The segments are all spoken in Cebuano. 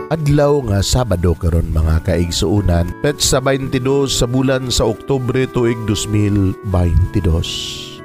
Adlaw nga Sabado karon mga kaigsuonan, petsa 22 sa bulan sa Oktubre tuig 2022.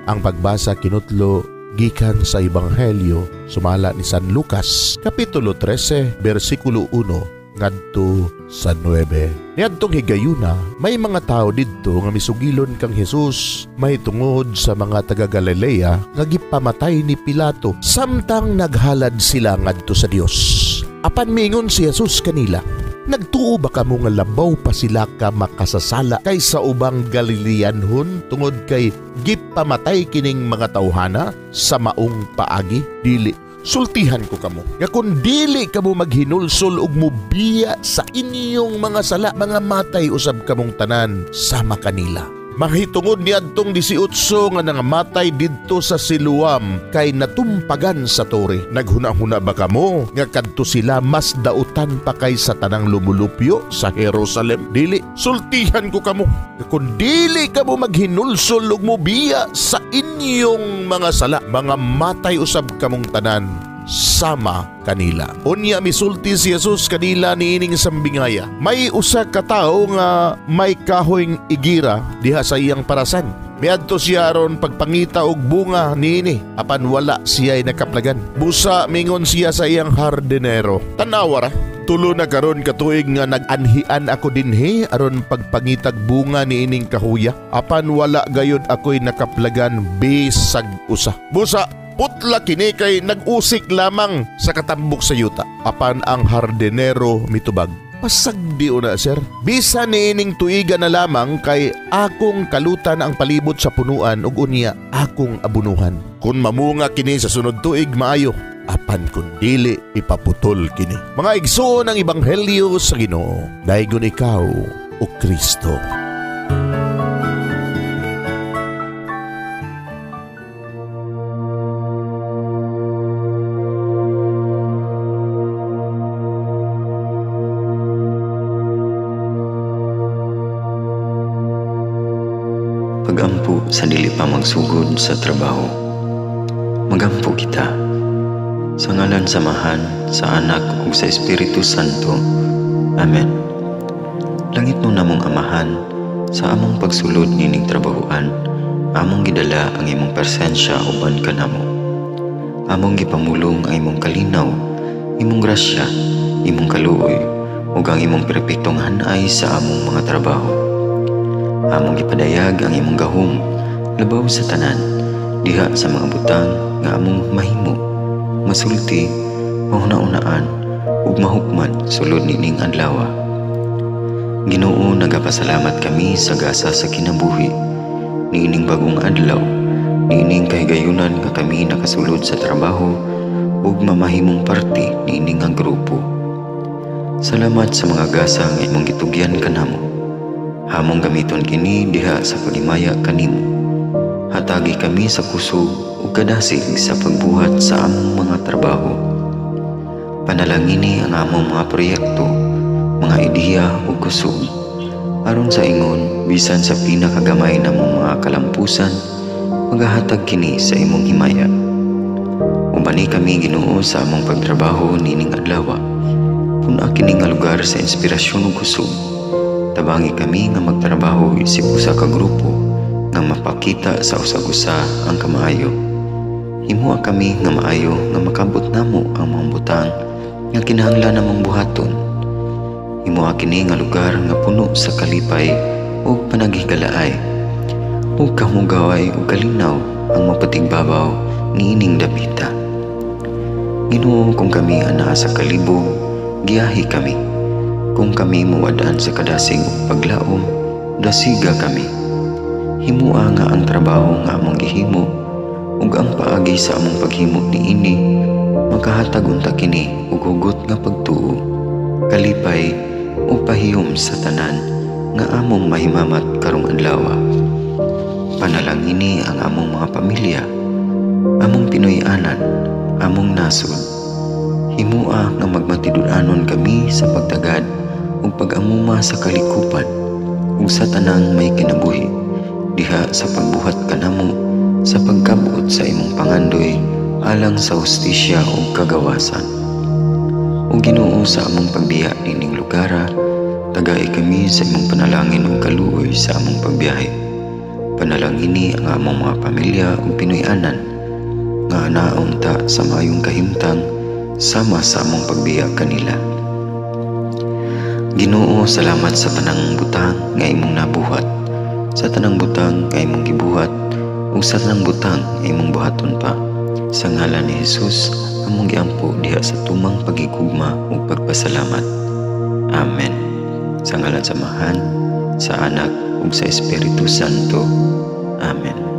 Ang pagbasa kinutlo gikan sa Ebanghelyo sumala ni San Lucas, kapitulo 13, bersikulo 1 ngadto sa 9. Niadtong higayuna, may mga tao didto nga misugilon kang Hesus mahitungod sa mga taga Galilea nga gipamatay ni Pilato samtang naghalad sila ngadto sa Dios. Apan miingon si Jesus kanila, nagtuo ba kamo nga labaw pa sila ka makasasala kaysa ubang Galileanhon tungod kay gipamatay kining mga tawhana sa maong paagi? Dili. Sultihan ko kamo nga kun dili kamo maghinulsol ug mobiya sa inyong mga sala, mga matay usab kamong tanan sama kanila. Mahitungod niadtong 18 nga nangamatay didto sa Siloam kay natumpagan sa tore. Naghuna-huna ba kamo nga kadto sila mas dautan pa kay sa tanang lumulupyo sa Jerusalem? Dili. Sultihan ko kamo nga kun dili kamo maghinulsol ug mobiya sa inyong mga sala, mga matay usab kamong tanan sama kanila. Unya misulti si Jesus kanila niining sambingaya. May usa ka tawo nga may kahoyng igira diha sa iyang parasan. Miadto siya aron pagpangita og bunga niini, apan wala siya'y nakaplagan. Busa mingon siya sa iyang hardinero, tanawa ra, tulo na karon katuig nga nag-anhian ako dinhi aron pagpangitag bunga niining kahuya, apan wala gayud ako'y nakaplagan bisag usa. Busa putla kini kay nag-usik lamang sa katambok sa yuta. Apan ang hardinero mitubag, pasagdi una sir, bisan niining tuiga na lamang kay akong kalutan ang palibot sa punuan ug unya akong abunuhan. Kun mamunga kini sa sunod tuig maayo, apan kun dili ipaputol kini. Mga igsoon ang ebanghelyo sa Ginoo, daygon ikaw o Kristo. Pagampo sa dili pa magsugod sa trabaho. Magampo kita. Sa ngalan sa Amahan, sa Anak ug sa Espiritu Santo. Amen. Langit no namong Amahan, sa among pagsulod nining trabahoan, among gidala ang imong presensya uban kanamo. Among gipamulong ang imong kalinaw, imong grasya, imong kaluoy, ug ang imong perpektong hanay sa among mga trabaho. Among gipadayag ang imong gahom labaw sa tanan diha sa mga butang nga among mahimo, masulti, mahuna-unaan ug mahukman sulod nining adlaw. Ginoo, nagapasalamat kami sa gasa sa kinabuhi niining bagong adlaw, niining kahigayunan nga kami nakasulod sa trabaho ug mamahimong parte niining nga grupo. Salamat sa mga gasa nga imong gitugyan kanamo. Hamong gamiton kini diha sa paghimaya kanimo. Hatagi kami sa kusog ug kadasig sa pagbuhat sa among mga trabaho. Panalangini ang among mga proyekto, mga ideya ug kusog. Aron sa ingon, bisan sa pinakagamay namong mga kalampusan, magahatag kini sa imong himaya. Ubani kami Ginoo sa among pagtrabaho nining adlaw. Pun-a kini nga lugar sa inspirasyon ug kusog. Tabangi kami nga magtrabaho isip usa ka grupo nga mapakita sa usag-usa ang kamaayo. Himua kami nga maayo nga makabot namo ang mga butang nga kinahanglan namong buhaton. Himua kini nga lugar nga puno sa kalipay ug panaghigalaay, ug kahugaway ug kalinaw ang mapatigbabaw niining dapita. Ginoo, kung kami anaa sa kalibog, giyahi kami. Kung kami muwad-an sa kadasig ug paglaom, dasiga kami. Himua nga ang trabaho nga among gihimo ug ang paagi sa among paghimo niini makahatag unta kini og hugot nga pagtuo, kalipay ug pahiyom sa tanan nga among mahimamat karong adlaw. Panalangini ang among mga pamilya, among Pinoy-anan, among nasod. Himua nga magmatinud-anon kami sa pagtagad ug pag-amuma sa kalikupan ug sa tanang may kinabuhi diha sa pagbuhat kanamo sa pagkabot sa imong pangandoy alang sa hustisya ug kagawasan. O Ginoo, sa among pagbiya niining lugara, tagai kami sa imong panalangin ug kaluoy sa among pagbiyahe. Panalangini ang among mga pamilya ug Pinoy-anan nga naong ta sa maayong kahimtang sama sa among pagbiya kanila. Ginoo, salamat sa tanang butang nga imong nabuhat, sa tanang butang nga imong gibuhat, ug sa tanang butang nga imong buhaton pa. Sa ngalan ni Jesus, among giampo diha sa tumang paghigugma ug pagpasalamat. Amen. Sa ngalan sa Amahan, sa Anak ug sa Espiritu Santo. Amen.